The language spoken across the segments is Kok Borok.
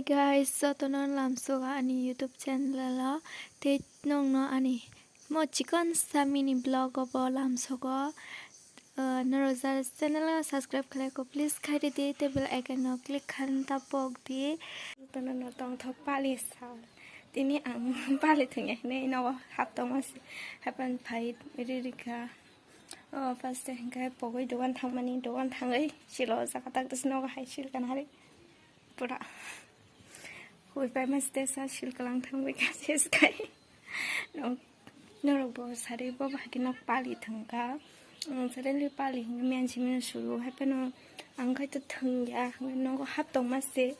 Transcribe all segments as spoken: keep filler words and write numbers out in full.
Guys, jotono lamsogo ani YouTube channel o, tei nongno ani mo chikon sa mini vlog o bo lamsogo. Uh, norok jara channel o subscribe khlai kho, please khai ridi, tei bell icon no click khan ta pok di. Jotono no tongthok pali sal. Tini ang pali thwngya hinwi nogo haptongma se hapan phai ririkha. Oh, first day hwnkhe pogwi dogan thangmani, dogan thangwi silo jaka tak tisi nogo hai sil kanari. Pura hui pai mas tesa sil kalang thangwi ka ses kai. Nok, norok bo sari bo bahai khe nok pali thangkha. Ang suddenly pali hwnwi miyan simi suru hai phano ang khai to thangya hwnwi nogo haptongma se,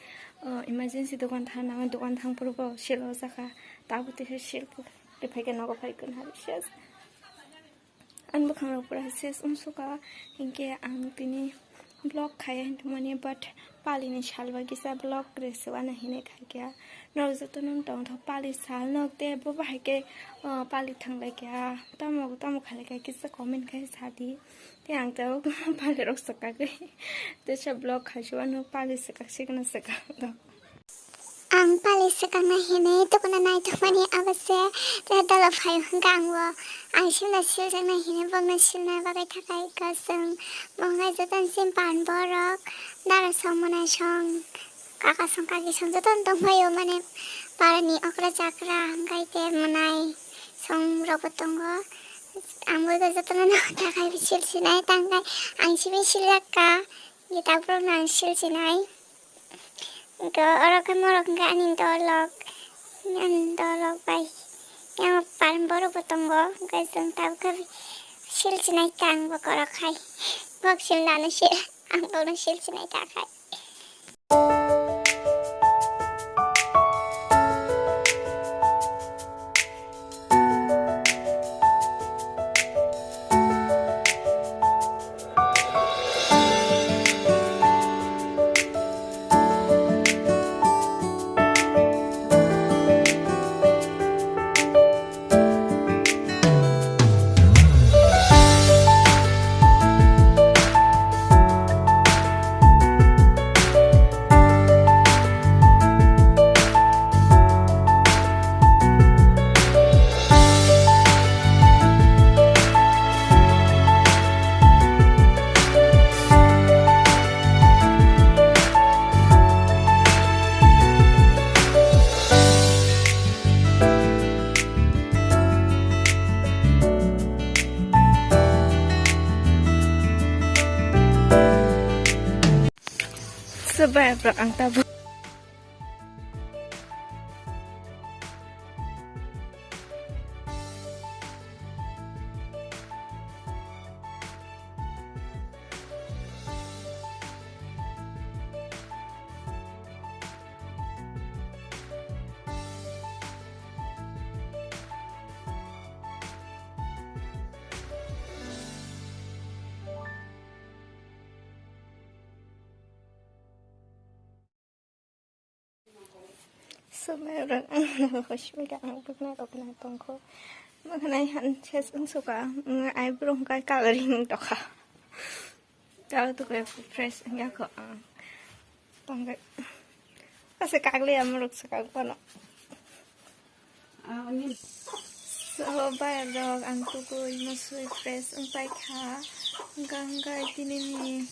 uh, emergency dogan thang nango, dogan thang phuru bo silo jaka. Tabuk tisa sil phai khe nogo phai kanari ses. Ani bwkhangrok pura ses wngsuka, hinkhe ang tini vlog khaiya hinwi tongmani, but palini sal bai kisa vlog rwswk ano hinwi khaikha. Norok jotono wng tongthok pali sal, norok tei bo bahai khe, o, pali thanglaikha, tamo tamo khailaikha kisa comment khai sadi. Tei ang tabuk palirok swkagwi teisa vlog khaisuk ano pali swkak sikno swkang. Ang pali swkangna hinwi dukuna naithokmani abo se, tei dolo phaio hwnkha ang bo, ang silna siljakna hinwi bokno silna bagwi thakai kosong. Bo hwnkha jotono chini pan borok, dara song mwnai song, kaka song kaki song jotono tongphaio, mane parani okra chakra hwnkha tei mwnai song rokbo tongo. Ang bo jotono thakai sil sinai tangkai, ang simi siljak kha, gita borokno ang sil sinai. Hwnkhe oro khe morok hwnkhe ani dolok, ani dolok bai yang pan borok bo tongo, hwnkhe chwng tabuk khe sil chinai ta ang bo korok khai. Bok sil nano sil, ang bono sil chinai ta khai. Sebai bro ang tabuk. Swmai rok ang hospital ang bwknai rok nai tongkho. Bwknai han ses wngsuka, eyebrow hwnkhe coloring wng tokha. Tao to khe fresh wngya kho ang. Tongkhe ase kagliya morok swkang phano. So, bayar rok ang tugui musui fresh wng paikha. Hwnkha hwnkhe tinini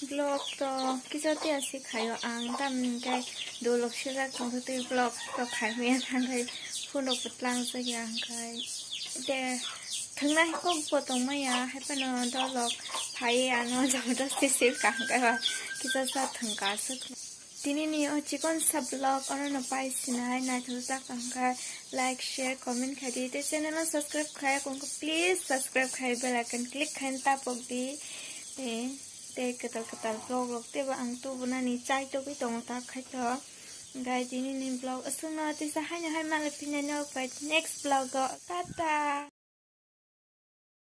vlog to kisa tiya si khaio ang, tamni hwnkhe dolok sijak tongtho tei vlog to khai maya thangkhai phone rok bo tlang jakya hwnkhe. Te thwngna hai kok bo tongmaya, hai phano dolok phai ano jabardasti sil kaham khe ba kisa sa thwngka aswk. Tinini o chikon sa vlog orono pai sinai, naithok jak tongkha, like, share, comment khai di, tei channel o subscribe khai kongkha, please subscribe khai bell icon click khai tapok di. Eh, tei kwtal kwtal vlog rok teibo ang tubunani chai togwi tongo tak khai to. Gai tinini vlog aswkno tisa haino hai malai phinai no pai next vlog o. Tata.